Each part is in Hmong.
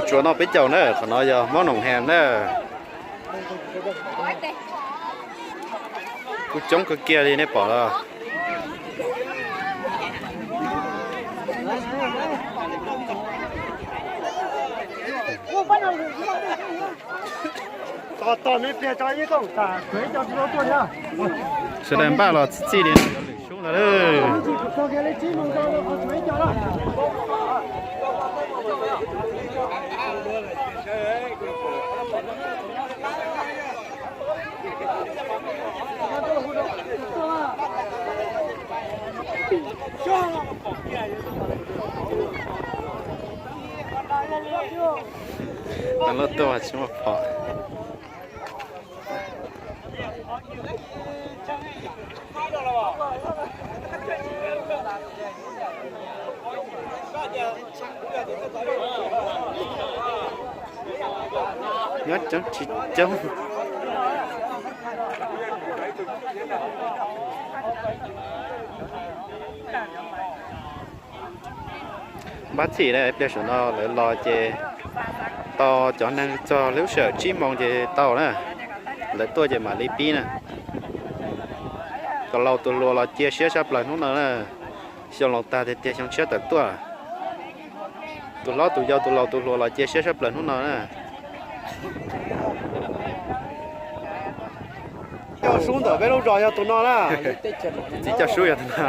Tsuas noj peb caug na, qhov no yog Hmoob Noom Hem na. Kuj coob kawg kiag li nej pom los. Sawv daws npaj los txij txij li lwm sub ntag. Tau loj tuaj tsis muaj phom. Nyob coob tsis coob. Npaj txhij na, pliag saum no lawv los ces tau cov neeg txog lub sij hawm tsib moos ces tau na. Lawv tuaj ces mam li pib na. Tus laus tus hluas los cia siab tshaj plaws hnub no na. Xyoo laus tag tiag tiag xyoo tshiab tawm tuaj. Tus hlob tus yau tus laus tus hluas los cia siab tshaj plaws hnub no na. Coj sub ntawm peb lub zos yog tus no na. Txiv coj sub yog tus no.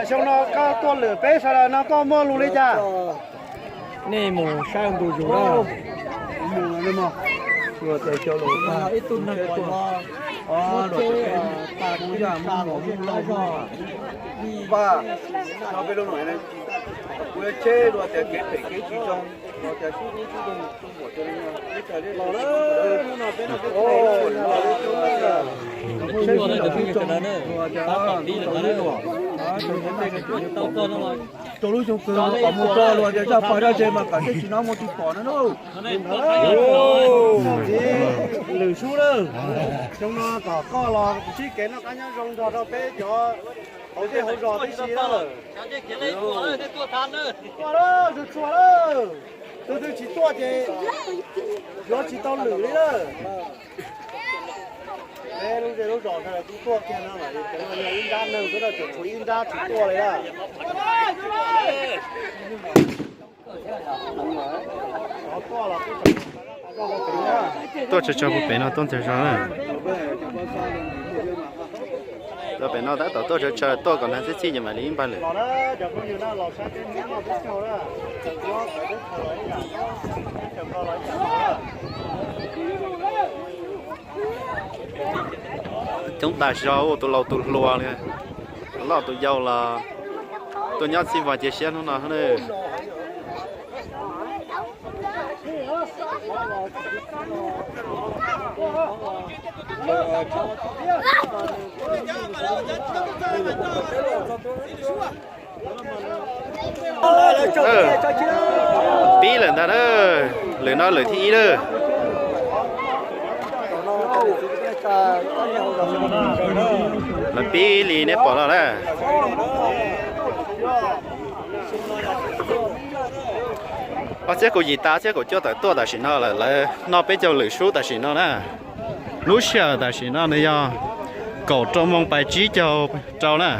Xyoo no koj tuaj lwm peb sawv daws no koj muaj lus li cas? Nej mus saib ntu zus na. Kuv yuav tsheb luag tias kev phem kev tsis zoo, luag tias sib hlub sib zoo, tus muam cov no ib txhia li los lawm. Hnub no peb no peb tsheb los lawm, seb sib hlub sib zoo, luag tias tau ib luam, rau lub xyoo kawg kom mus tso luag tias zaj pag zaj ze mas kom tej tsis no mus tsis pom no na. Txiv lwm sub na, xyoo no kom koj los sib kev noj qab nyob zoo nrog rau peb cov hauv zej hauv zos tib si na. Tuaj lawm, txhua txhua lawm. Tus twg tsis tuaj ces yuav tsis tau lwm li lawm. Peb lub zej lub zos sawv daws kuj tuaj kiag no, ib nrab neeg xwb na, tseem tshuav ib nrab tsis tuaj li na. Tuaj tsaug tsaug puag pem no tuaj ntxiag zog na. Tuaj pem no tab tom tuaj tsaug tsaug, tuaj kom nag txhij txhij ces mam li npaj lwm. Coob tas zog, tus laus tus hluas, tus loj tus yau los tuaj nyob txhij vog cia siab hnub no na. Pib lawm ntag na, lwm no lwm thib ib lawm. Lawv pib li nej pom no na. Ob txhiab kaum yim tas, ob txhiab kaum cuaj tawm tuaj tam sim no lawm, lawv noj peb caug lwm sub tam sim no na. Lub sij hawm tam sim no nws yog kaum rau moos pais tsib caug rau na.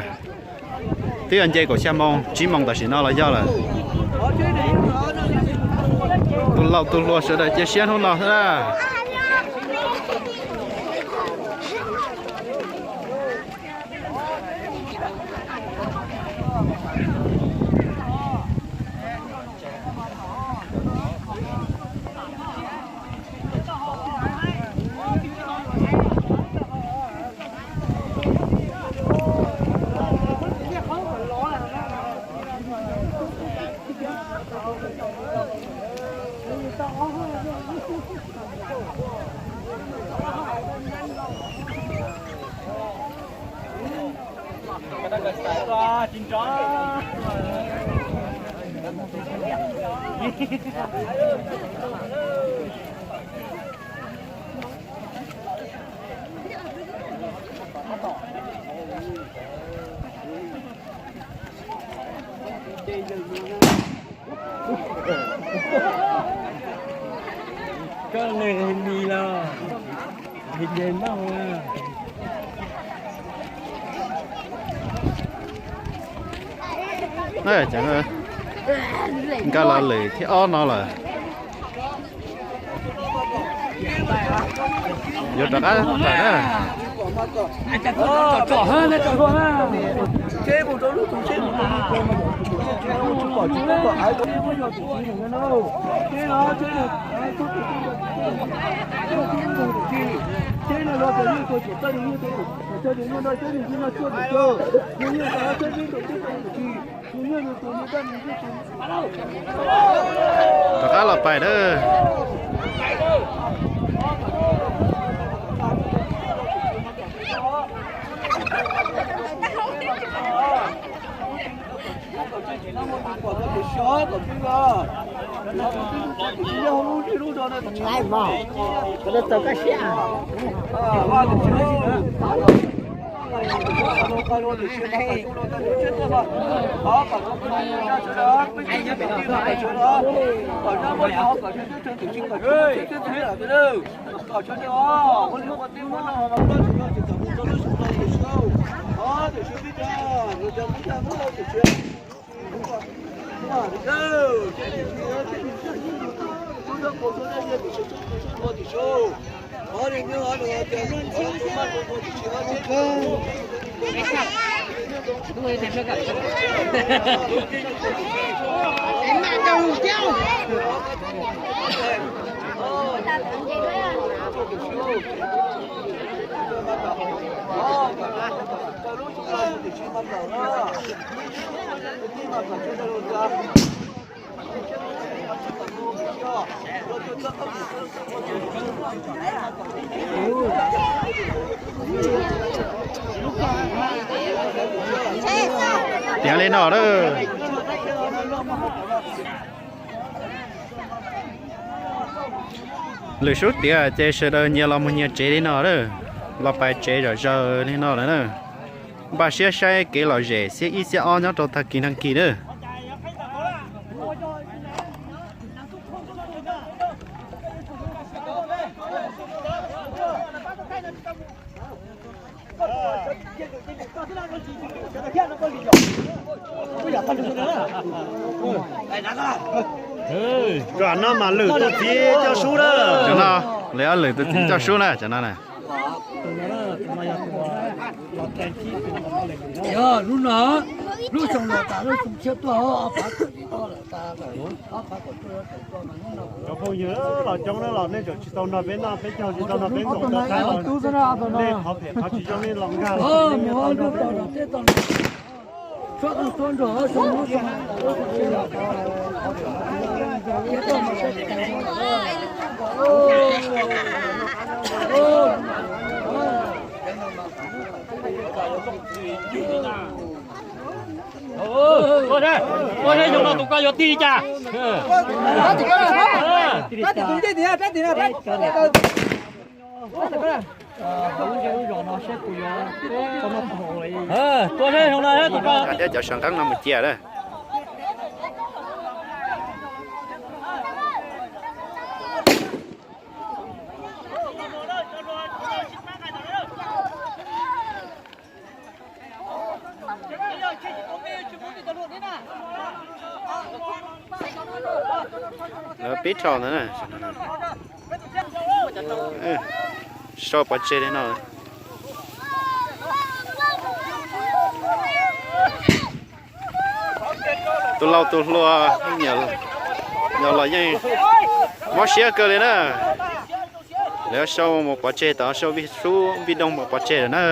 Twb yog nce kaum xya moos, tsib moos tam sim no los yog lawm. Tus laus tus hluas sawv daws cia siab hnub no xwb na. Nkag los lwm thib ob no lawm. Yuav rov qab tawm na. Rov qab los pais na. Tiav li no lawm. Lwm sub tiav ces sawv daws nyias los mus nyias tsev li no lawm. Los pais tsev zom zaws li no lawm na. Npaj siab saib kev lom zem xiab ib xiab ob nyob rau tag kis nag kis na. Cov no mas lwm tus txiv coj sub na. Cov no, lwm tus txiv coj sub na, cov no na. Yog lub no, lub xyoo no tas lub xyoo tshiab tuaj ob phav kaum lawm tas, ob phav kaum tuaj. Cov phooj ywg los coob na los nej tseem tsis tau nrog peb noj peb caug tsis tau nrog peb noj tau qab los nej qhov phem qhov tsis zoo nej los nkag los. Ua, ua, xyoo no tus koj yuav tig li cas? Tua seb xyoo no tus koj. Thiab cov sawv nqeeb no mus cia lawm. Lawv pib rho ntawd na. Sau pov tseg li no. Tus laus tus hluas nyob los yeej mob siab kawg li na. Lawv sau mus pov tseg tod, sau vij sub vij doog mus pov tseg lawm na.